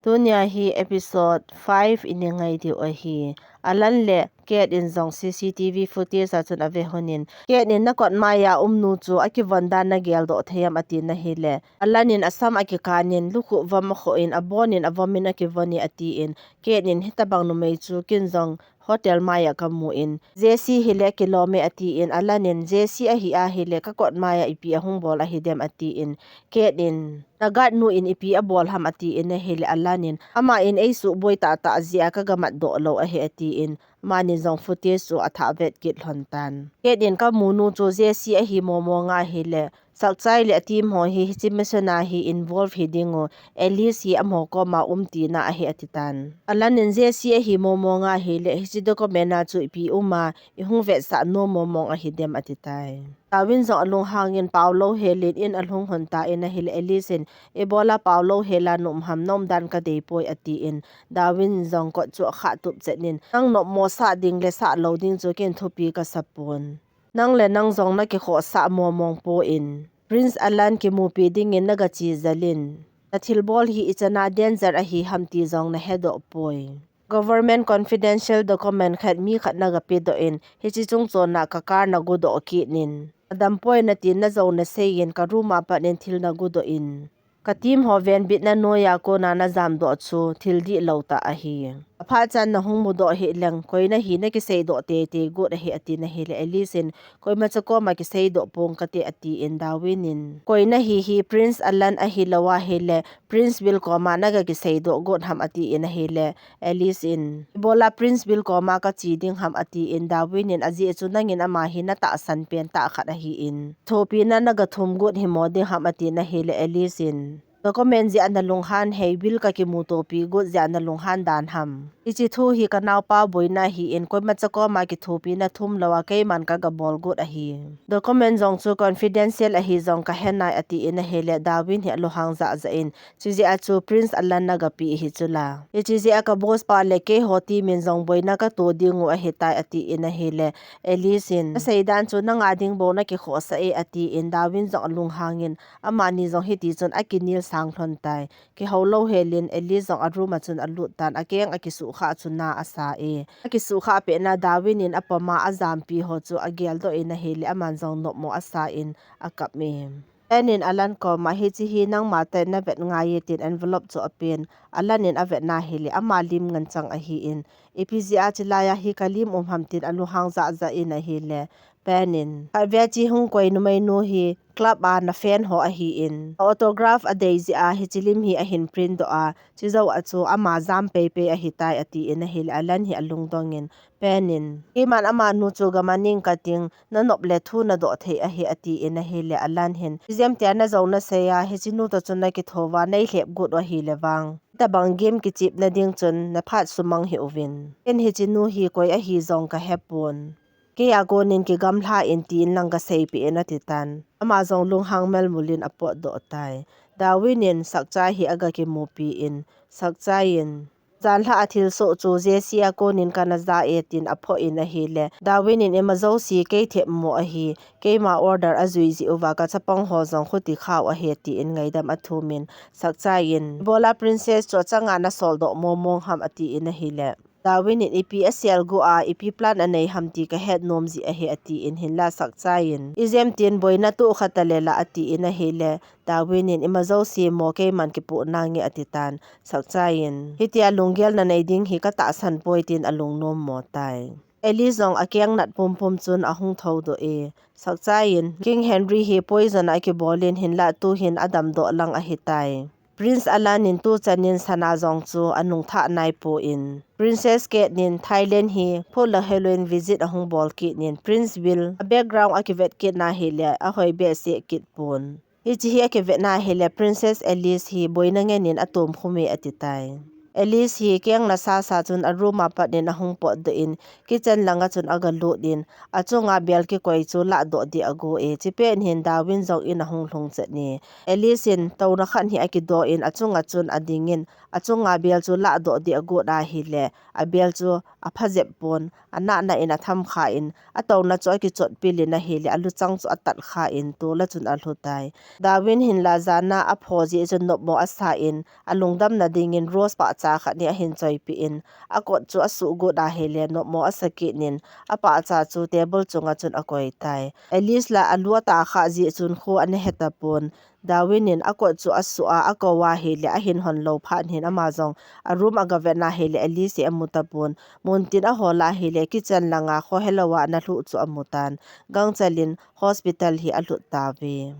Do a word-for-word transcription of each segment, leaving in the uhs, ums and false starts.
Tunia hi episode five i nei ngai diu ahi. Alan le Kate in jong C C T V footage a chun ave lhonin, Kate in na kot maiya um nu chu akivon dan na geldoh thei em atin ahile, Alan in asam akikanin, lukhuh vom akhoh in, abonin avomin akivon e atin, Kate in hitabang numei chu ken jong hotel maiya kamu in, Jesse hile kilom e atin, Alan in Jesse ahi ahile ka kot maiya ipi ahung bol ahidem atin, Kate in na guard nu in ipi abol ham atin ahile, Alan in ama in eisuboi tahtah jeh a ka gamatdoh lou ahi atin, amani jong footage chu athah vet kit lhon tan. Kate in kamu nu chu Jesse ahi momo nga ahile, Sakchai le a team ho hi hiche mission a hi involve hiding u, Alice hi amaho koma um tina ahi ati tan. Alan in Jesse ahi momo nga ahile, hiche document a chu ipi um a, ihung vetsah nom momong ahidem ati tai. Darwin jong alunghang in pao louhel in in alhung lhon tan ahile, Alice in ibola pao louhel a na um ham, na um dan kadei poi atin, Darwin jong kot chu akhah tup chet in, nang nopmo sah ding le sah lou ding chu ken thupi kasa pon. Nang le nang jong na kikhohsah momong poi. Prince Alan kimupi dingin na gache jel in, na thilbol hi ichan a danger ahi ham ti jong na hedoh poi. Government confidential document khat mi khat na gapedoh in, hiche chung chon a ka car na gudoh kit in, adam poi natin na jong na sei in, ka room a pat in thil na gudoh in, ka team ho venbitna noiya kona na jamdoh chu thil dihlou tah ahi. Aphat chan na hung mudoh hih leng, koi nahi na kiseidoh teitei got ahi atin ahile, Alice in koimacha koma kiseidoh pong kate atin, Darwin in koi nahi hi Prince Alan ahilou ahile Prince Bill koma na ga kiseidoh got ham atin ahile, Alice in ibola Prince Bill koma kache ding ham atin, Darwin in ajeh chu nangin ama hi na tahsan pen tah khat ahin, thopina na gathum got himo ding ham atin ahile, Alice in document jeh a na lunghan hei, Bill ka kimutopi got jeh a na lunghan dan ham. Hiche thu hi ka naopa boina ahin, koimacha koma kithopina thum lou a keiman ka gabol got ahi. Document jong chu confidential ahi jong ka henai atin ahile, Darwin hi alunghang jahjah in, chujeh a chu Prince Alan na gape hi chula. Hiche jeh a ka boss pa le keiho team in jong boina kato ding u ahitai atin ahile, Alice in na seidan chu nanga ding bou na kikhohsah e atin, Darwin jong alunghang in, amani jong hiti chun akinel sang lhon tai. Kihou louhel in Alice jong a room a chun alut tan, akeng akisuhkhah chu na asa e. Akisuhkhah pet na Darwin in apom a ajampi ho chu ageldoh in ahile, aman jong nopmo asa in akap e. Pen in Alan koma, hiche hi nangma tah in na vet ngai e tin envelope chu apen. Alan in avet na ahile, ama lim ngen chang ahin, ipi jeh a chilai a hi ka lim um ham tin alunghang jahjah in ahile, Pen in, khatvei a che hung koi numei nu hi club a na fan ho ahin, autograph adei jeh a hiche lim hi ahin print doh a, chujou a chu ama jam peipei ahitai atin ahile, Alan hi alungdong in, Pen in, keiman amanu chu gamaning kating, na nop le thu na doh thei ahi atin ahile, Alan hin, ijemtia na jong na sei a, hiche nu toh chun na kithou va, nei lhep got u ahile vang, hitabang game kichepna ding chun na phat sumang hih uvin. Ken hiche nu hi koi ahi jong ka hepon. Kei a konin kigamlha in tin lang ka seipeh in ati tan. Ama jong lunghang melmul in apotdoh tai. Darwin in Sakchai hi aga kimupi in, Sakchai in, janlhah a thilsoh chu Jesse a konin kana ja e tin aphoh in ahile, Darwin in ima jouse kei themmo ahi, keima order ajui jeh uva ka chapang ho jong khuti khau ahi tin ngaidam athum in, Sakchai in, ibola Princess chu achanga na soldoh momong ham atin ahile, Darwin in ipi asel got a, ipi plan anei ham ti ka het nom jeh ahi atin, hinlah Sakchai in, ijemtin boina toh khat a le la atin ahile, Darwin in ima jouse mo keiman kipoh nange ati tan, Sakchai in, hitia lunggel na nei ding hi ka tahsan poi tin alungnom mo tai. Alice jong akeng nat pumpum chun ahung thoudoh e, Sakchai in, King Henry hi poison a kibol in hinlah tuhin adamdoh lang ahitai. Prince Alan in tuchan in sana jong chu anungthah naipon, Princess Kate in Thailand hi phut le heloin visit ahung bol kit in Prince Bill a background akivet kit na ahile ahoi behseh kit pon. Hiche hi akivet na ahile Princess Alice hi boina ngen in atom khum e ati tai. Alice hi keng nasa sa chun a room a pat in ahung potdoh in kitchen langa chun aga lut in achunga bel kikoi chu lahdoh ding ago e, chupet hin Darwin jong in ahung lhung chet e. Alice in touna khat hi akidoh in achunga chun ading in achunga bel chu lahdoh ding agot ahile, abel chu apha jep pon, anahna in atham khan, atouna chu akichot pil in ahile, aluchang chu atat khan, tol a chun alhu tai. Darwin hin la jana apho jeh chun nopmo asan, alungdamna dingin Rose pahcha khat hi ahin choipeh in, akot chu asuh got ahile, nopmo asa kit in, apahcha chu table chunga chun akoi tai. Alice la alu atah kha jeh chun kho ana he tapon, Darwin in akot chu asuh a, akou ahile, ahin hon lou phat hin ama jong aroom aga vet na ahile, Alice hi amu tapon, muntin ahol ahile, kitchen langa kho helou a ana lhuh chu amu tan, gangchel in hospital hi alhut tauve.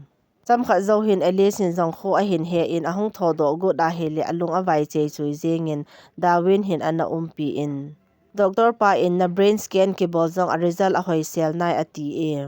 Chomkhat jou hin Alice hin jong kho ahin he in, ahung thodoh got ahile, alung avai chei chui jeng in, Darwin hin ana umpi in, Doctor pa in na brain scan kibol jong a result ahoisel nai ati e.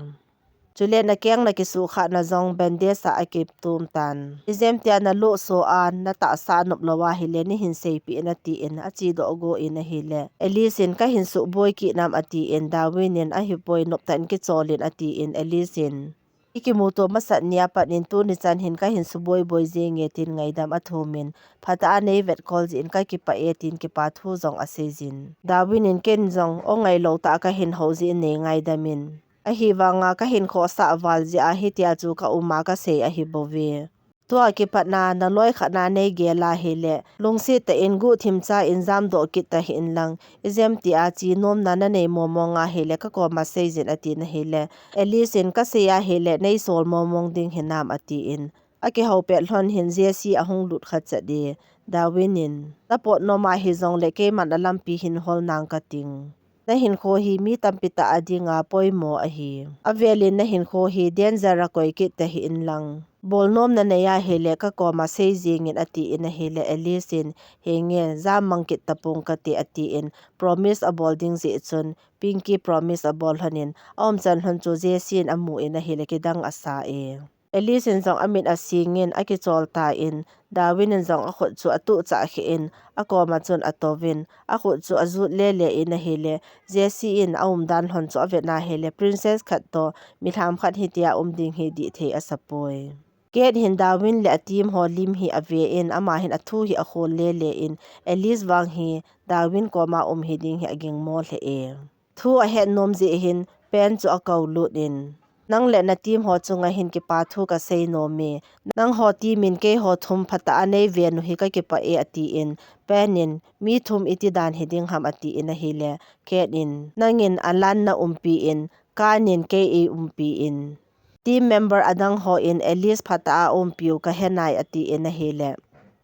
Chule nakeng nakisuhkhah na jong bandage a akitum tan. Ijemtia naluh so a natahsa anop lou ahile neihin seipeh in atin, achedoh got in ahile, Alice in kahin suboi kit nam atin, Darwin in ahipoi, noptah in kichol in atin, Alice in ikimuto masat nia pat in tuni chan hin kahin suboi boi jenge tin ngaidam athum in, phatah a neivetkol jeh in kakipah e tin kipathu jong asei jin. Darwin in ken jong o ngailou tah a kahin hou jeh in neingaidam in, ahivanga kahin khohsah val jeh a hitia chu ka um a kasei ahibouve. Tua kipat na naloi khat na neigel ahile, lungset tah in guhthim cha in jamdoh kit tahih in lang, ijemtia chenomna nanei momong ahile, kakoma seijin atin ahile, Alice in kasei ahile, neisol momong ding hinam atin, akihou pet lhon hin Jesse ahung lut khat chet e, Darwin in, napot nom ahi jongle keiman alampi hin hol nang kating. Nahinkho hi mi tampi tah a dinga poimo ahi. Avel in nahinkho hi danger a koi kit tahih in lang, bolnom nanei ahile kakoma sei jeng in atin ahile, Alice in, henge, jammang kit tapong kate atin, promise abol ding jeh chun, Pinky promise abol lhon in, aumchan lhon chu Jesse in amu in ahile kidang asa e. Alice in jong amit asing in akichol tan, Darwin in jong akhut chu atuh chah kheh in, akoma chun atouvin, akhut chu ajut lele in ahile, Jesse in aumdan lhon chu avet na ahile, Princess khat toh, milham khat hitia um ding hi dihthei asapoi. Kate hin Darwin le a team ho lim hi ave in, ama hin athu hi akhol lele in, Alice vang hi Darwin koma um hiding hi agingmo lheh e. Thu ahet nom jeh hin Pen chu akou lut in, nang le na team ho chunga hin kipathu kasei nom e. Nangho team in keiho thum phatah a neiven u hi kakipah e atin, Pen in, mi thum iti dan hiding ham atin ahile, Kate in, nangin Alan naumpi in, Kan in kei eiumpi in, team member adang ho in Alice phatah a aumpi u kahe nai atin ahile,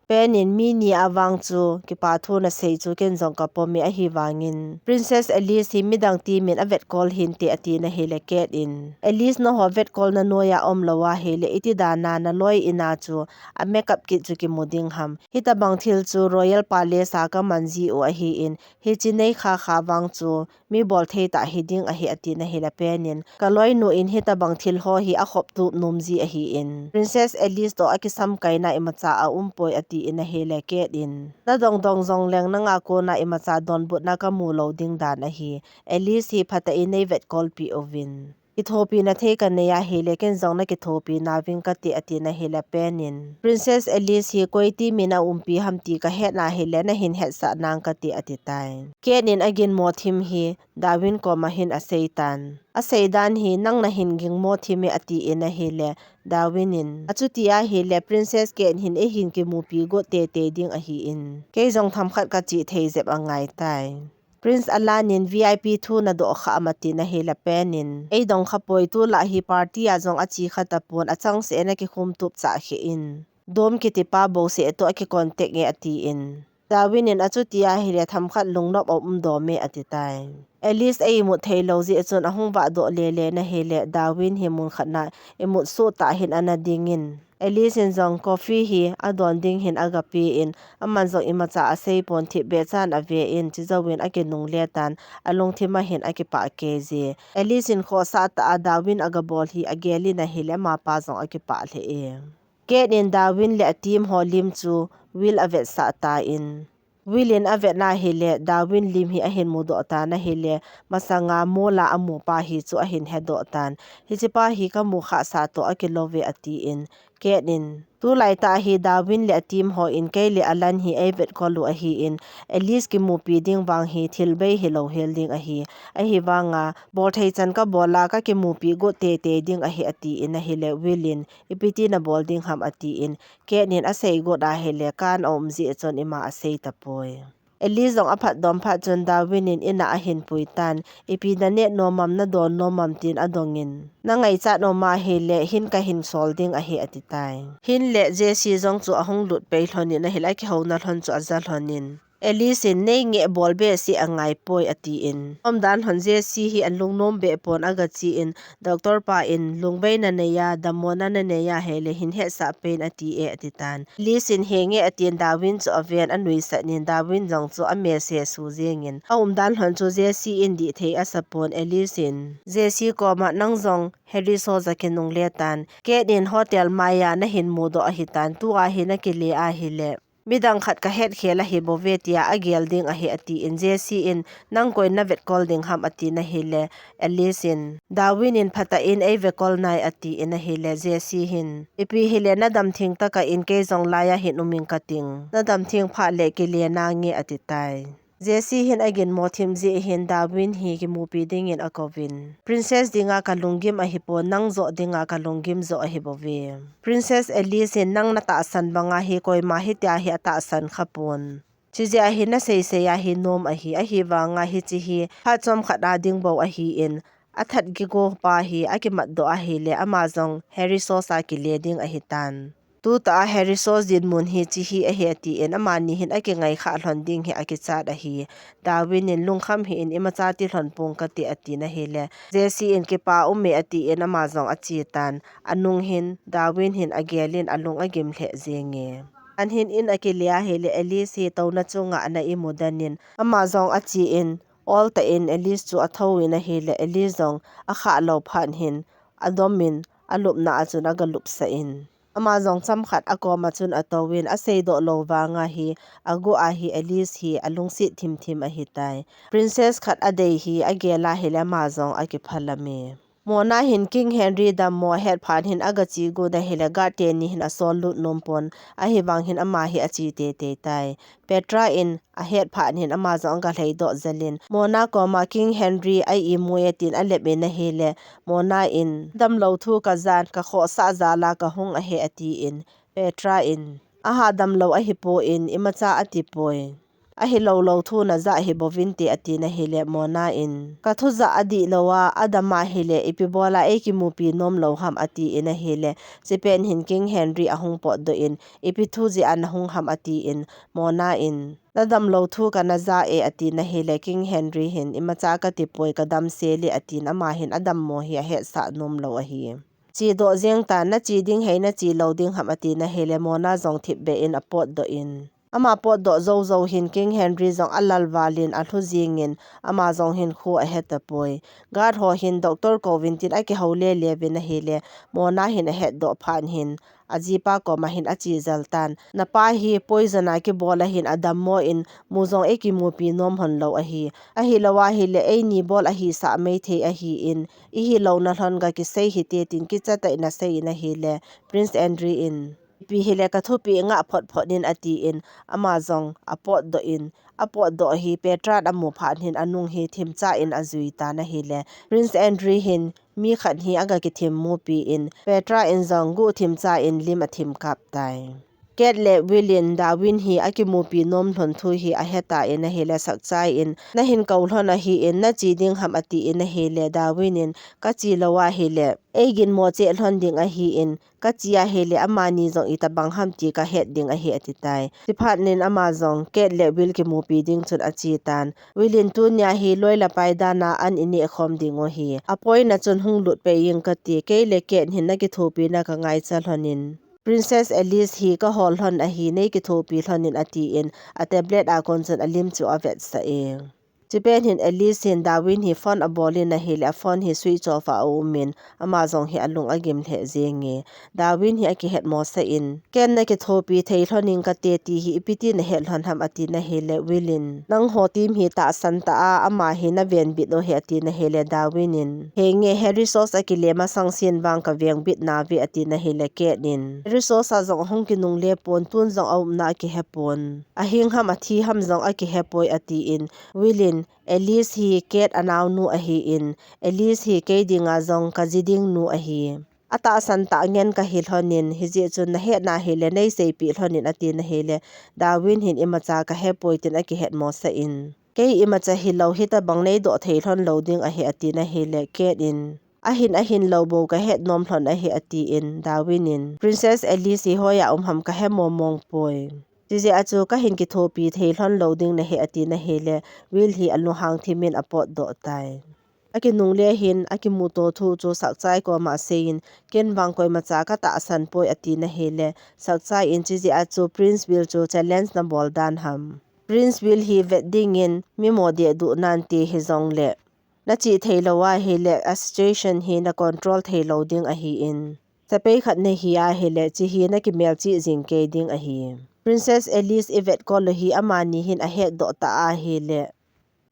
Pen in, mi ni a vang chu kipathu nasei chu ken jong kapom e, ahivangin Princess Alice hi midang team in avetkol hinte atin ahile, Kate in, Alice nangho vetkolna noiya umlou ahile, iti dan a naloi in a chu a makeup kit chu kimu ding ham. Hitabang thil chu Royal Palace a kaman ji u ahin, hiche neikha kha vang chu mi bolthei tah hiding ahi atin ahile, Pen in, kaloinu in hitabang thil ho hi akhop tup nom ji ahin, Princess Alice toh akisamkaina imacha aumpoi atin ahile, Kate in, nadongdong jongleng nanga kona imacha donbutna kamu lou ding dan ahi. Alice hi phatah in neivetkolpi uvin, kithopina thei kanei ahile, ken jong nakithopi nauving kate atin ahile, Pen in, Princess Alice hi koi team in aumpi ham ti kahet na ahile, nahin hetsah nang kate ati tai. Kate in aginmo thim hi Darwin koma hin asei tan. Asei dan hi, nang nahin gingmo thim e atin ahile, Darwin in, achuti ahile, Princess Kate hin eihin kimupi got teitei ding ahin, kei jong themkhat kache thei jep angai tai. Prince Alan in V I P thu nadoh kha am atin ahile, Pen in, eidong khapoi, tulai hi party a jong ache kha tapon, achangseh in akikhum tup chah kheh in, Dom kitipa bouseh toh akicontact e atin, Darwin in, achuti ahile themkhat lungnop aumdom e ati tai. Alice a imut theilou jeh chun ahung vahdoh lele in ahile, Darwin hi munkhat na imut soh tah hin ana ding in, Alice in jong coffee hi adon ding hin agape in, aman jong imacha aseipon, thipbeh chan ave in, chujouvin akinungle tan, alungthim a hin akipah kei je. Alice in khohsah tah a Darwin agabol hi agel in ahile, amapa jong akipah lheh e. Kate in Darwin le a team ho lim chu Will avetsah tan, Will in avet na ahile, Darwin lim hi ahin mudoh tan ahile, masanga mall a amupa hi chu ahin hedoh tan. Hichepa hi kamu khah sa toh akilou ve atin, Kate in, "Tulai tah hi Darwin le a team hon kei le Alan hi eivetkol u ahin, Alice kimupi ding vang hi thil bei hilou hel ding ahi. Ahivanga bolthei chan kabol a kakimupi got teitei ding ahi," atin ahile, Will in, "Ipi ti nabol ding ham?" atin, Kate in asei got ahile, "Kan aum jeh chun ima asei tapoi." Alice jong aphatdoh phat chun Darwin in in a ahin pui tan, "Ipi naneh nom am, nadon nom am?" tin adongin, "Nangaichat nom ahile hin kahin sol ding ahi," ati tai. Hin le Jesse jong chu ahung lut pei lhon in ahile, akihouna lhon chu aja lhon in, Alice in, "Nei ngeh bol behseh angai poi," atin. Umdan lhon Jesse hi alungnom behpon agache in, "Doctor pa in lungbeina neiya, dammona naneiya hile hin hetsah pen," ati e, ati tan. Alice in, "Henge," atin Darwin chu aven, anuisat in Darwin jong chu amese su jengin. Aumdan lhon chu Jesse in dihthei asapon, Alice in Jesse koma, "Nang jong Harry Sosa kinungle tan. Kate in hotel maiya nahin mudoh ahitan. Tua hi nakile ahile midang khat kahet khel ahi bouve tia agel ding ahi," atin Jesse in, "Nang koi navetkol ding ham?" atin ahile, Alice in, "Darwin in phatah in eivetkol nai," atin ahile, Jesse hin, "Ipi hile nadam theng tah in kei jong laiya hin um ing kating. Nadam theng phat le kile nange," ati tai. Jesse hin aginmo thim jeh hin Darwin hi kimupi dingin akouvin, "Princess dinga kalunggim ahipon, nang joh dinga kalunggim joh ahi bouve. Princess Alice hin nang natahsan banga hi koima hitia hi atahsan khapon. Chijeh a hi naseisei a hi nom ahi, ahivanga hiche hi phat chomkhat a ding bou ahin, athat kigo pa hi akimatdoh ahile ama jong Harry Sosa kile ding ahitan. Tutah a Harry Sosa dinmun hiche hi ahi," atin, amani hin akingai kha lhon ding hi akichat ahi. Darwin in, "Lungkham hih in, imacha ti lhon pong kate," atin ahile, Jesse in, "Kipa um e," atin ama jong ache tan. Anung hin Darwin hin agel in alung agim lheh jenge. An hin in akile ahile, Alice hi touna chunga ana imu den in ama jong ache in, oltah in Alice chu athouvin ahile, Alice jong akhah lou phat hin adomin alupna a chun agalupsah in, ama jong chomkhat akoma chun atouvin, aseidoh lou vanga hi aguh a hi Alice hi alungset thimthim ahitai. Princess khat adei hi agel ahile ama jong akiphalam e. Mona hin King Henry dammo ahet phat hin agache got ahile, guard teni hin asol lut nom pon, ahivang hin ama hi ache teitei tai. Petra in ahet phat hin ama jong agalhaidoh jel in, Mona koma King Henry a imu e tin alep in ahile, Mona in, "Damlou thu kajan, kakhohsah jal a kahung ahi," atin, Petra in, "Aha damlou ahipon, imacha atipoi. Ahilou lou thu najah hi bouvinte," atin ahile, Mona in, "Kathu jah adihlou a, adam ahile, ipi bol a eikimupi nom lou ham?" atin ahile, chupet hin King Henry ahung potdoh in, "Ipi thu jeh a nahung ham?" atin, Mona in, "Nadamlou thu kana ja e," atin ahile, King Henry hin, "Imacha katipoi, kadam sel e," atin, ama hin adammo hi ahetsah nom lou ahi. "Chedoh jeng tan, nache ding hei nache lou ding ham?" atin ahile, Mona jong thipbeh in apotdoh in, ama potdoh jou jou hin King Henry jong alal val in alhu jing in, ama jong hinkho ahetapoi. Guard ho hin doctor kouvin tin akihou lele uvin ahile, Mona hin ahetdoh phat hin, ajipa koma hin ache jel tan. "Napa hi poison a kibol ahin adammo in, mu jong eikimupi nom lhon lou ahi. Ahilou ahile, eini bol ahisah maithei ahin, ihilouna lhon gakisei hite," tin kichatah in asei in ahile, Prince Andrew in, "Ipi hile kathupeh ngah phot phot in," atin, ama jong apotdoh in, apotdoh hi Petra in amu phat hin anung hi thimcha in ajui tan ahile, Prince Andrew hin mi khat hi agakithim mupi in, Petra in jong guh thimcha in lim athim kap tai. Kate le Will in Darwin hi akimupi nom lhon thu hi ahetan ahile, sakcha in, "Nahin kou lhon ahin, nache ding ham?" atin ahile, Darwin in, "Kache lou ahile eiginmo cheh lhon ding ahin, kache ahile amani jong itobang ham ti kahet ding ahi," ati tai. Chuphat in ama jong Kate le Will kimupi ding chun ache tan. Will in, "Tunia hi loi le pai dan a an ineh khom diu ahi. Apoina chun hung lut pei ing kati, kei le Kate hin nakithopina kangaicha lhon in, Princess Alice hi kahol lhon ahi, neikithopi lhon in," atin, a tablet a kon chun alim chu avetsah e. Chipen hin Alice hin Darwin hi phone abol in ahile, a phone hi switch off a aum in, ama jong hi alung agim lheh jenge. Darwin hi akihet mosah in, Ken nakithopi thei lhon ing kate ti hi ipi ti nahet lhon ham ati nahile, Will in, Nangho team hi tahsan tah a, ama hi navenbit u ahi ati nahile, Darwin in, Henge, Harry Source akile masang sin vang kavengbit nauve ati nahile, Kate in, Harry Source a jong ahung kinungle pon, tun jong aumna akihe pon. Ahing ham athi ham jong akihe poi ati in, Will in, Alice hi Kate anaonu ahi in, Alice hi kei dinga jong kaji ding nu ahi. Atahsan tah ngen kahi lhon in, hijeh chun nahet nahile neiseipeh lhon in ati nahile, Darwin hin imacha kahe poi tin akihet mosah in, Kei imacha hilou hitabang neidoh thei lhon lou ding ahi ati nahile, Kate in, Ahin ahin lou bou kahet nom lhon ahi ati in, Darwin in, Princess Alice hi hoiya um ham kahe momong poi. Chijeh a chu kahin kithopi thei lhon lou ding nahi ati nahile, Will hi alunghang thim in apotdoh tai. Akinungle hin, akimuto thu chu Sakchai koma asei in, Ken vang koimacha katahsan poi ati nahile, Sakchai in, Chijeh a chu Prince Will chu challenge nabol dan ham. Prince Will hi vet ding in, mi mo dehduh nante hijongle, nachih thei lou ahile, a situation hi nacontrol thei lou ding ahi in, Chapei khat nahi ahile, chi hi nakimelchih jing kei ding ahi. Princess Alice ivetkol u hi amani hin ahetdoh ta ahile,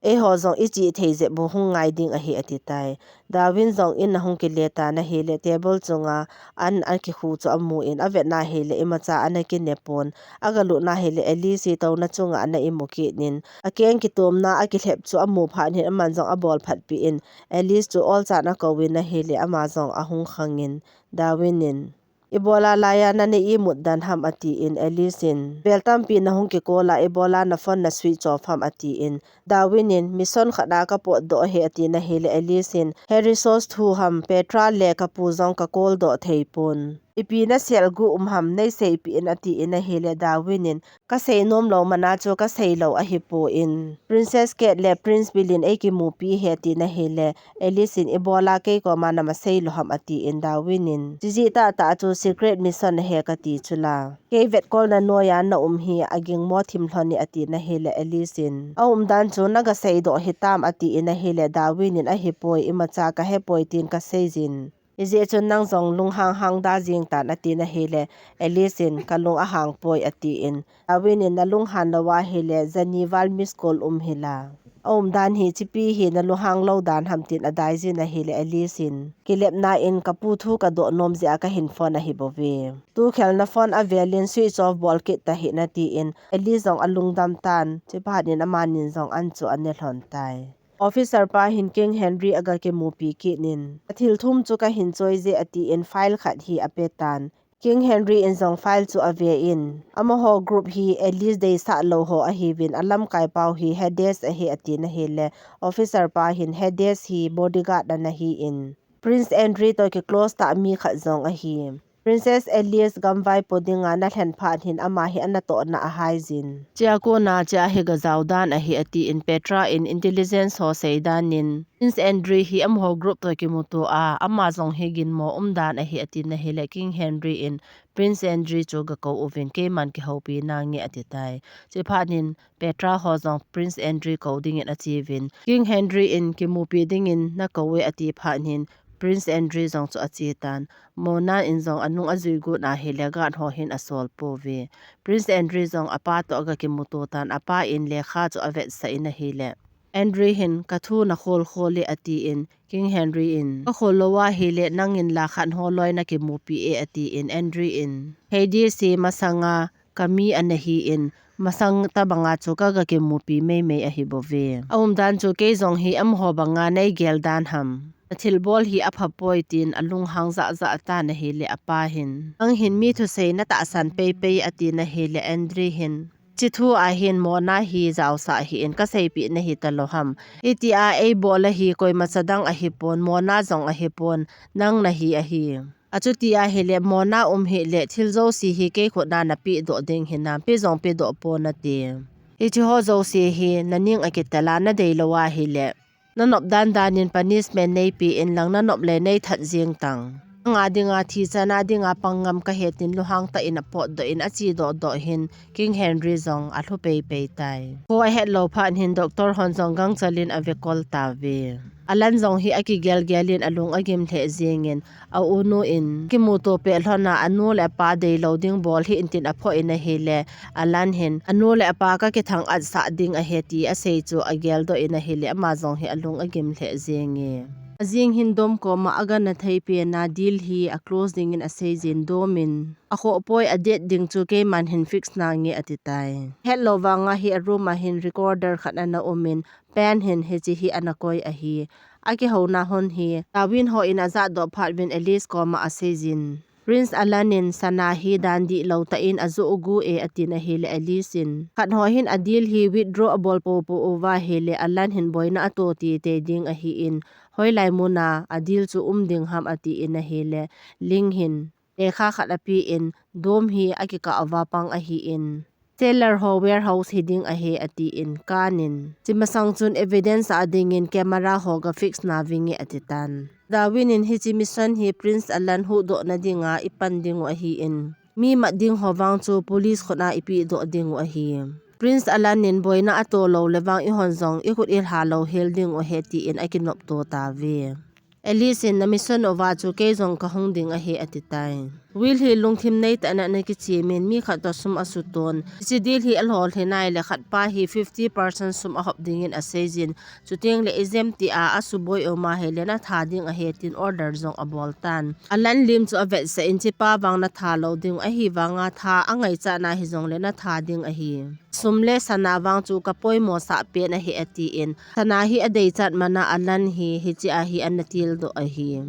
eiho jong ichih thei jeh bou hung ngai ding ahi ati tai. Darwin jong in ahung kile tan ahile, table chunga an akikhu chu amu in, avet nahile, imacha ana kine pon. Agalut nahile, Alice hi touna chunga ana imu kit in, akeng kitomna akilhep chu amu phat in, aman jong abol phatpi in, Alice chu olchan akou in ahile, ama jong ahung khang in, Darwin in, Ibola laiya nana imut dan ham ati in, Alice in, Vel tampi nahung kikol a, ibola naphone naswitch off ham ati in, Darwin in, Mission khat a kapotdoh ahi ati nahile, Alice in, Harry Source thu ham, Petra le kapu jong kacall doh thei pon. Ipi naselguh um ham, neiseipeh in ati in ahile, Darwin in, Kasei nom lou mana chu kasei lou ahipoi. Princess Kate le Prince Will in eikimupi ahi ati nahile, Alice in, Ibola kei koma nama sei lou ham ati in, Darwin in, Chijeh tahtah chu secret mission ahi kati chula. Kei vetkolna noiya naum hi agingmo thim lhon e ati nahile, Alice in, Aumdan chu nagasei doh hitam ati in ahile, Darwin in, Ahipoi, imacha kahe poi tin kasei jin. Hijeh chun nang jong lunghang hang da jing tan ati nahile, Alice in, Kalung ahang poi ati in, Darwin in, Nalunghan lou ahile, jani val miss call um hila. Aumdan hi chipi hi nalunghang lou dan ham tin adai jin ahile, Alice in, Kilepna in kapu thu kadoh nom jeh a kahin phone ahi bouve. Tukhel naphone avel in switch off bol kit tahih in ati in, Alice jong alungdam tan, chuphat in amanin jong an chu ane lhon tai. Officer pa hin King Henry aga kimupi kit in, Athil thum chu kahin choi je ati in file khat hi ape tan. King Henry in jong file chu ave in, Amaho group hi Alice deisah lou ho ahiuvin alamkai pau hi Hades ahi ati nahile, officer pa hin Hades hi bodyguard ana hi in, Prince Andrew toh kiclose tah mi khat jong ahi. Princess Alice gamvaipo dinga nalhen phat hin ama hi anatohna ahai jin. Chia kona chia hi gajao dan ahi ati in Petra in intelligence ho sei dan in Prince Andrew hi amaho group toh kimuto a ama jong hi ginmo um dan ahi ati nahile King Henry in Prince Andrew chu gakou uvin keiman kihoupi nange ati tai. Chuphat in Petra ho jong Prince Andrew kou dingin achiuvin King Henry in kimupi dingin nakou e ati phat in Prince Andrew jong chu ache tan. Mona in jong anung ajui got ahile guard ho hin asol pouve. Prince Andrew jong apa toh aga kimuto tan, apa in lekha chu avetsah in ahile. Andrew hin, Kathu nakhol khol e ati in, King Henry in, Kakhol lou ahile nangin lakhat ho loi nakimupi e ati in, Andrew in, Hades hi masanga kami ana hi in, masang tabanga chu kaga kimupi meimei ahi bouve. Aumdan chu kei jong hi amaho banga neigel dan ham. Nathilbol hi aphapoi tin alunghang jahjah tan ahile apa hin, Nang hin mi thusei natahsan peipei ati nahile Andrew hin, Chithu a hin Mona hi jaosah hi in kaseipeh nahi talou ham. Hitia eibol a hi koimacha dang ahipon, Mona jong ahipon, nang nahi ahi. Achuti ahile Mona um hile thil jouse hi kei khut a napeh doh ding hinam, pe jong pedoh pon ati. Hiche ho jouse hi naning akitel a nadei lou ahile nanop dandan in punishment neipe inlang nanop le neithat jeng tan. Nga dinga thi chana dinga pang ngam ka he tin lunghang tah in apotdoh in achedoh doh hin King Henry jong alhu peipei tai. Kho ahet lou phat hin doctor hon jong gangchal in ave kol tauve. Alan jong hi akigelgel in alung agim lheh jeng in, a-unu in kimuto peh lhon a, anu le apa deilou ding bol hih in tin aphoh in ahile, Alan hin, anu le apa kakithang-at sah ding ahi ti asei chu ageldoh in ahile, ama jong hi alung agim lheh jenge. Ajing hin Dom koma agana thei pen a deal hi aclose dingin asei jin, Dom in, akhoh poi, adet ding chu keiman hin fix nange ati tai. Hetlou vanga hi aroom a hin recorder khat ana um in, Pen hin hiche hi ana koi ahi. Akihouna hon hi Darwin hon ajah doh phat uvin Alice koma asei jin, Prince Alan in sana hi dan dihlou tah in ajoh gu e atin ahile, Alice in, khat ho hin a deal hi withdraw abol popo uva ahile, Alan hin boina ato teitei ding ahin, hoilai muna a deal chu um ding ham atin ahile, Ling hin lekha khat apen, Dom hi akikah uva pang ahin, seller ho warehouse hiding ahi atin, Kan in, hiche masang chun evidence a dingin camera ho ga fix navinge ati tan. Darwin in, hiche mission hi Prince Alan huhdoh na dinga ipan diu ahin, mi mat ding ho vang chu police khut a ipehdoh diu ahi. Prince Alan in boina ato lou le vang eihon jong ikhut ilha lou hel diu ahi tin akinopto tauve. Alice in, na mission uva chu kei jong kahung ding ahi ati tai. Will hi lungthim neitah in ana kichem in, mi khat toh sum asuton. Hiche deal hi alolhin ahile khat pa hi fifty percent sum ahop dingin asei jin. Chuteng le ijemtia asuboi um ahile natha ding ahi tin order jong abol tan. Alan lim chu avetsah in, hiche pa vang natha lou ding ahi vanga tha angaichat na hijongle natha ding ahi. Sum le sana vang chu kapoimo sah pen ahi atin, sana hi adeichat mana Alan hi hiche a hi ana tildoh ahi.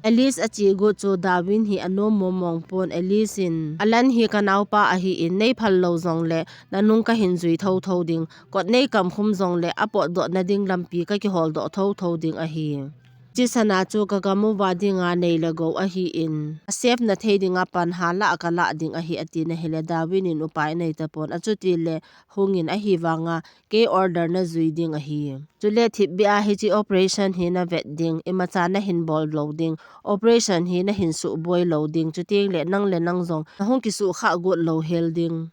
Alice ache gu chu Darwin hi anom momong pon, Alice in, Alan hi kanaopa ahin, neiphal lou jongle nanung kahin jui thotho ding, kot neikam khum jongle apotdoh na ding lampi kakihol doh thotho ding ahi. Hiche sana chu kagam uva dinga nei le gou ahin, a save na thei dinga pan hala a kalah ding ahi atin ahile, Darwin in upai neitapon, achuti le hungin ahi vanga kei order najui ding ahi. Chule thipbeh a hiche operation hi navet ding, imacha nahin bol lou ding, operation hi nahin suboi lou ding, chuteng le nang le nang jong nahung kisuhkhah got lou hel ding.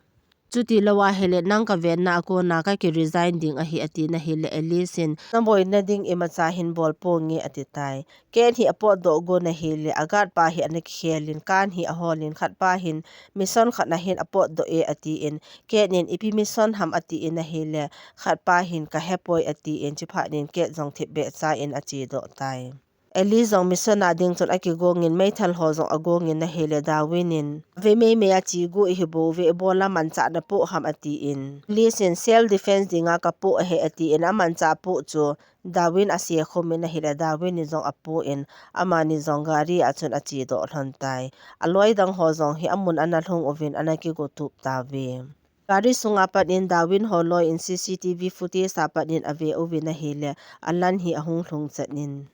Chuti lou ahile nang kavenna a kona kaki resign ding ahi atin ahile, Alice in, naboina ding imacha hin bol ponge ati tai. Ken hi apotdoh gon ahile, a guard pa hi ana kikhel in, Kan hi ahol in, khat pa hin mission khat na hin apotdoh e atin, Ken in ipi mission ham atin ahile, khat pa hin kahepoi atin, chuphat in Ken jong thipbeh cha in achedoh tai. Alice jong mission a ding chun akigong in, meithal ho jong agong in ahile, Darwin in, ve meimei a che gu ihi bouve, ibola manchah napoh ham atin, Alice in, self defense dinga kapoh ahi atin, amanchah poh chu Darwin asekhum in ahile, Darwin in jong apoh in, amani jong gari a chun achedoh lhon tai. Aloi dang ho jong hi amun ana lhung uvin ana kigotup tauve. Gari sunga pat in Darwin ho loi in C C T V footage a pat in ave uvin ahile, Alan hi ahung lhung chet in,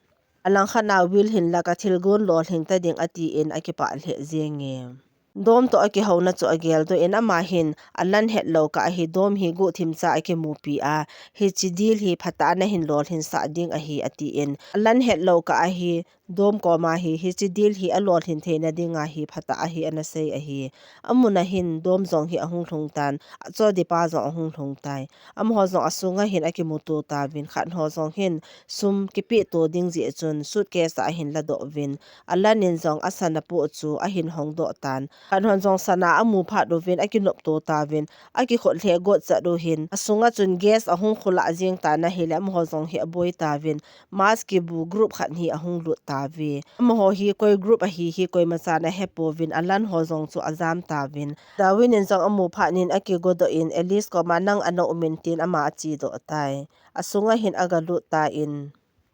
alangkhat na Will hin laka thilgon lolhing ta ding atin akipah lheh jenge. Dom toh akihouna chu ageldoh in, ama hin Alan hetlou kah ahi, Dom hi guhthim cha akimupi a, hiche deal hi phatah a nahin lolhin sah ding ahi atin, Alan hetlou kah ahi, Dom koma hi hiche deal hi alolhin theina dinga hi phatah ahi ana sei ahi. Amun a hin Dom jong hi ahung lhung tan, achodipa jong ahung lhung tai. Amaho jong asunga hin akimuto tauvin, khat ho jong hin sum kipehto ding jeh chun suitcase a ahin ladoh uvin, Alan in jong asana poh chu ahin hongdoh tan. Khat hon jong sana amu phat uvin akinopto tauvin, akikhut lheh got chat u hin, asunga chun gas ahung khulah jeng tan ahile, amaho jong hi aboi tauvin, mask kibu group khat hi ahung lut tauve. Amaho hi koi group ahi hi koimachan ahepouvin, Alan ho jong chu ajam tauvin. Darwin in jong amu phat in akigodoh in, Alice koma nang ana um in tin ama achedoh tai. Asunga hin agalut tan,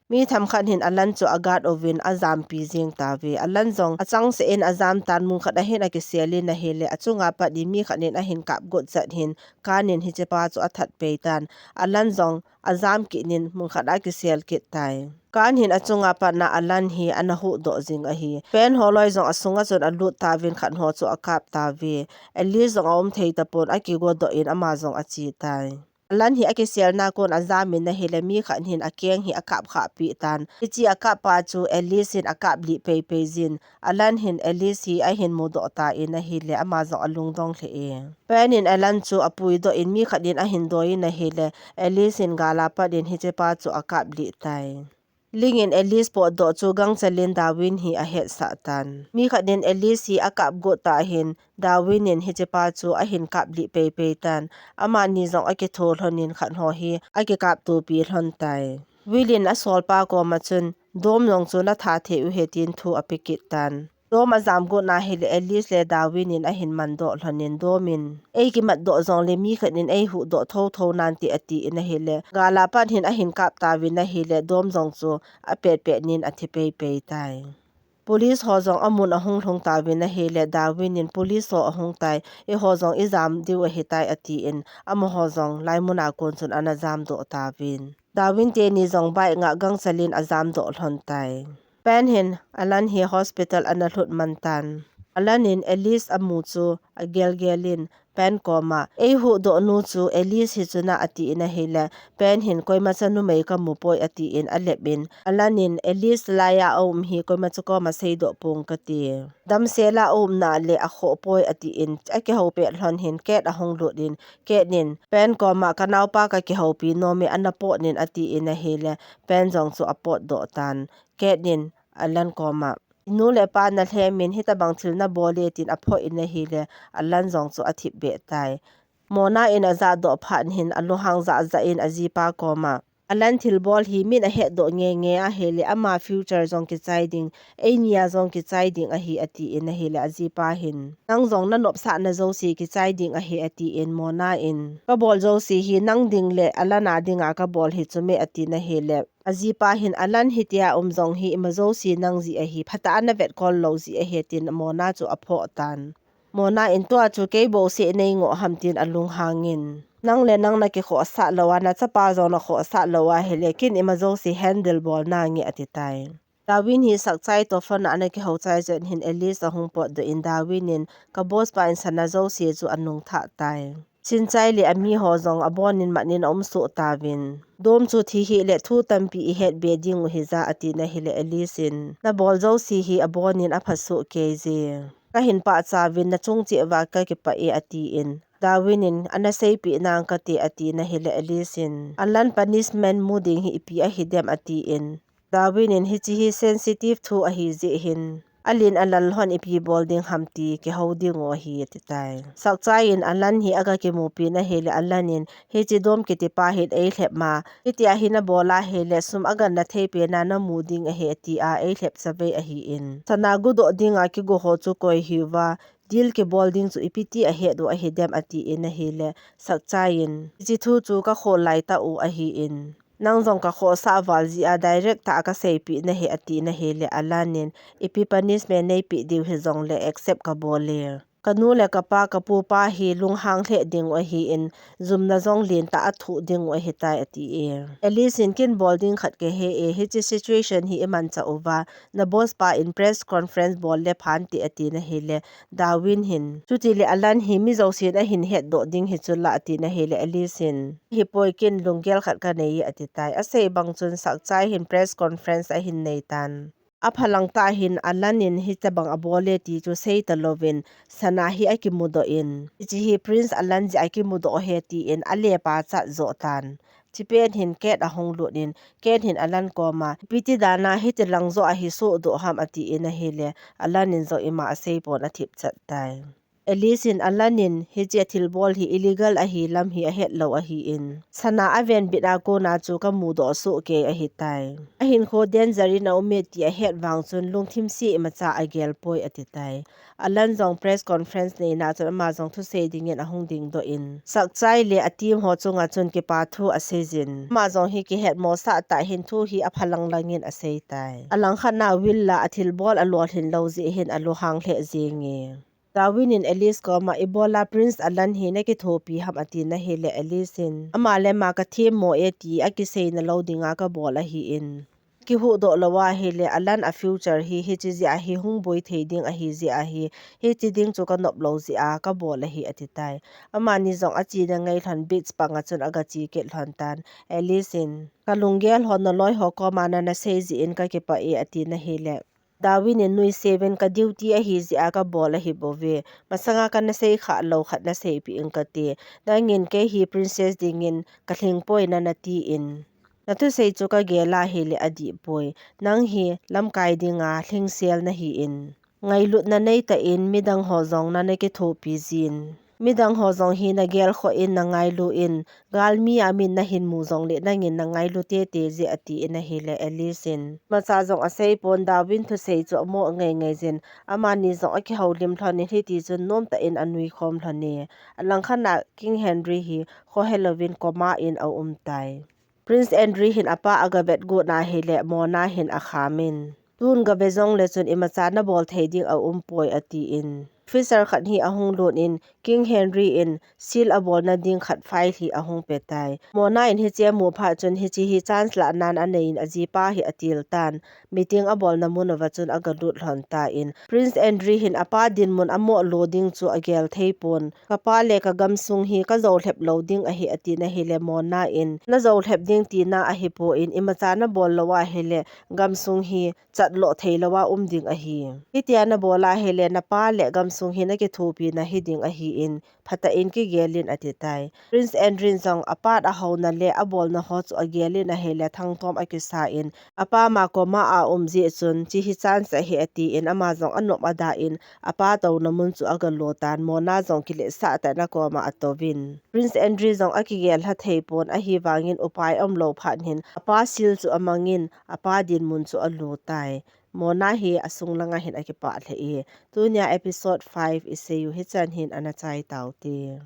mi themkhat hin Alan chu a guard uvin ajampi jeng tauve. Alan jong achangseh in ajam tan, mun khat a hin akisel in ahile, achunga pat in mi khat in ahin kap got chat hin, Kan in hichepa chu athat pei tan. Alan jong ajam kit in mun khat a akisel kit tai. Kan hin achunga pat na Alan hi ana huhdoh jing ahi. Pen ho loi jong asunga chun alut tauvin, khat ho chu akap tauve. Alice jong aum thei tapon, akigodoh in ama jong ache tai. Alan hi akiselna kon ajamin ahile, mi khat hin akeng hi akap khah pi tan. Hiche akap pa chu Alice hin akap lih pei pei jin. Alan hin Alice hi ahin mudoh tan ahile, ama jong alungdong lheh e. Pen in Alan chu apuidoh in mi khat in ahin doi in ahile, Alice hin gal a pat in hiche pa chu akap lih tai. Ling in Alice potdoh chu gangchel in Darwin hi ahetsah tan. Mi khat in Alice hi akap got tah hin, Darwin in hiche pa chu ahin kap lih pei pei tan. Amani jong akitho lhon in khat ho hi akikap topi lhon tai. Will in asolpa koma chun, Dom jong chu natha thei u ahi tin thu ape kit tan. Dom ajam got na ahile Alice le Darwin in ahin mandoh lhon in Dom in, Ei kimatdoh jongle mi khat in eihuhdoh thotho nante, ati in ahile, gal a pat hin ahin kap tauvin ahile, Dom jong chu apet pet nin athi pei pei tai. Police ho jong amun ahung lhung tauvin ahile, Darwin in, Police ho ahung tai, eiho jong ijam diu ahitai, ati in, amaho jong laimun a kon chun ana jamdoh tauvin. Darwin teni jong bike ngah gangchel in ajamdoh lhon tai. Pen hin Alan hi hospital ana lhut man tan. Alan in Alice amu chu agel gel in Pen koma, Eihuhdoh nu chu Alice hi chu na, ati in ahile, Pen hin, Koimacha numei kamu poi, ati in alep in, Alan in, Alice laiya aum hi koimacha koma seidoh pong kati. Damsel a aum na le akhoh poi, ati in akihou pet lhon hin Kate ahung lut in, Kate in, Pen koma, Kanaopa kakihoupi nom e, ana pot nin, ati in ahile, Pen jong chu apotdoh tan. Kate in Alan koma, Inu le pa nalhem in hitabang thil nabol e, tin aphoh in ahile, Alan jong chu athip beh tai. Mona in ajahdoh phat hin alunghang jah jah in ajipa koma, Alan thilbol hi min ahetdoh nge nge ahile, ama future jong kichai ding, eini a jong kichai ding ahi, ati in ahile, ajipa hin, Nang jong nanopsahna jouse kichai ding ahi, ati in, Mona in, Kabol jouse hi nang ding le Alan a dinga kabol hi chu me, ati in ahile, ajipa hin, Alan hitia um jong hi ima jouse nang jeh ahi, phatah a navetkol lou jeh ahi, tin Mona chu aphoh tan. Mona in, Tua chu kei bouseh neingoh ham, tin alunghang in, Nang le nang nakikhohsah lou a, nachapa jong nakhohsah lou ahile, ken ima jouse handle bol nange, ati tai. Darwin hi Sakchai toh phone a ana kihou chai jet hin Alice ahung potdoh in Darwin in, Ka boss pa in sana jouse chu anung thah tai. Sinchai le amiho jong abon in mat in aum soh tauvin. Dom chu thi hih le thu tampi ihet be ding u hija, ati in ahile Alice in, Nabol jouse hi abon in apha soh kei je. Kahin pachat uvin nachung cheh uva kakipah e, ati in. Darwin in, Ana seipeh nang kate, ati in ahile Alice in, Alan punishment mu ding hi ipi ahi dem, ati in. Darwin in, Hiche hi sensitive thu ahi jeh hin, alen alal hon ipi bol ding ham ti kihou ding u ahi, ati tai. Sakchai in Alan hi aga kimupi in ahile Alan in, Hiche Dom kiti pa hin eilhep ma, hitia hi nabol ahile sum aganna thei pen a namu ding ahi, tia eilhep chavei ahi in. Sana gudoh dinga kigo ho chu koi hiuva, deal kibol ding chu ipi ti ahet u ahi dem, ati in ahile, Sakchai in, Hiche thu chu kakhol lai tah u ahi in. Nang jong kakhohsah val jeh a direct tah a kaseipeh nahi, ati in ahile, Alan in, Ipi punishment neipeh diu hijongle accept kabol e. Kanu le kapa, kapu pa hi lunghang lheh ding u ahi in, jumna jong lentah a thoh ding u ahitai, ati e. Alice in, Ken bol ding khat kahe e, hiche situation hi imanchah uva, na boss pa in press conference bol le phante, ati in ahile, Darwin hin, Chuti le Alan hi mi jousen ahin hetdoh ding hi chula, ati in ahile, Alice in, Hipoi, ken lunggel khat kanei e, ati tai. Asei bang chun Sakchai hin press conference ahin nei tan. Aphalang tah hin Alan in hitabang abol e ti chu sei talouvin, sana hi akimudoh in, Hiche hi Prince Alan jeh a kimudoh ahi, tin alepa chat joh tan. Chipet hin Kate ahung lut in, Kate hin Alan koma, Ipi ti dan a hitilang joh a hi sohdoh ham, ati in ahile, Alan in jong ima aseipon athip chat tai. Alice in Alan in hiche thilbol hi illegal ahi lam hi ahet lou ahi in, sana avenbit a kona chu kamudoh soh kei ahitai. Ahinkho danger in aum e ti ahet vang chun lungthim se imacha agel poi, ati tai. Alan jong press conference neina chun ama jong thusei dingin ahung dingdoh in, Sakchai le a team ho chunga chun kipa thu asei jin, ama jong hi kihetmosah tah hin thu hi aphalang lang in asei tai. Alangkhat na Will la athilbol alolhin lou jeh hin alunghang lheh jenge. Darwin in Alice koma, Ibola Prince Alan hi nakithopi ham, ati in ahile Alice in, Ama le ama kathemmo e ti akiseina lou dinga kabol ahi in. kihuhdoh lou ahile, alan a future hi, hiche jeh a hi hung boi thei ding ahi jeh a hi, hiche ding chu ka nop lou jeh a ka bol ahi, ati tai. Amani jong a chena ngai lhon beach panga chun aga che kit lhon tan. Alice in, ka lunggel ho naloi ho koma nana sei jeh in ka kipah e, ati na hile, Darwin in, nui seven ka duty ahi jeh a ka bol ahi bouve. Masanga kana sei kha lou khat na seipeh in kati. Nangin kei hi princess dingin ka lhing poi nana tin. Na thusei chu ka gel ahile adih poi. Nang hi lamkai dinga lhingsel nahi in, ngailutna nei tah in midang ho jong nana kithopi jin. Midang ho jong hi na gel khoh in na ngailu in, galmi a min na hin mu jong le nangin na ngailu tete jeh ati in ahile Alice in, imacha jong asei pon, Darwin thusei chu amo ngai ngai jin, amani jong akihoulim lhon in hiti chun nom tah in anui khom lhon e. Alangkhat a King Henry hi kho helouvin coma in aum tai. Prince Andrew hin apa aga vet got na hile Mona hin akham in, tun gave jong le chun imacha nabol thei ding aum poi ati in. Officer khat hi ahung lut in, King Henry in seal abolna ding khat file hi ahung pe tai. Mona in hiche amu phat chun hiche hi chance lah nan anei in ajipa hi atil tan. Meeting abolna mun uva chun aga lut lhon tan. Prince Andrew hin apa dinmun amo lo ding chu agel thei pon. Ka pa le ka gamsung hi ka jou lhep lou ding ahi, ati na hile Mona in, na jou lhep ding tina ahipon, imacha nabol lou ahile gamsung hi chat loh thei lou a um ding ahi. Hitia nabol ahile na pa le gamsung hi na kithopi na hi ding ahi in, phatah in kigel in, ati tai. Prince Andrew jong apat ahouna le abolna ho chu agel in ahile thangtom akisa in, apa ma coma a um jeh chun, hiche hi chance ahi, ati in, ama jong anop ada in, apa touna mun chu aga lo tan. Mona jong kiletsah tah in a coma a atouvin. Prince Andrew jong akigel lha thei pon, ahivangin upai aum lou phat hin, apa seal chu amang in, apa dinmun chu alu tai. Mona hi asung langa hin akipah lheh e. Tunia episode five isei u hichan hin ana chai taute.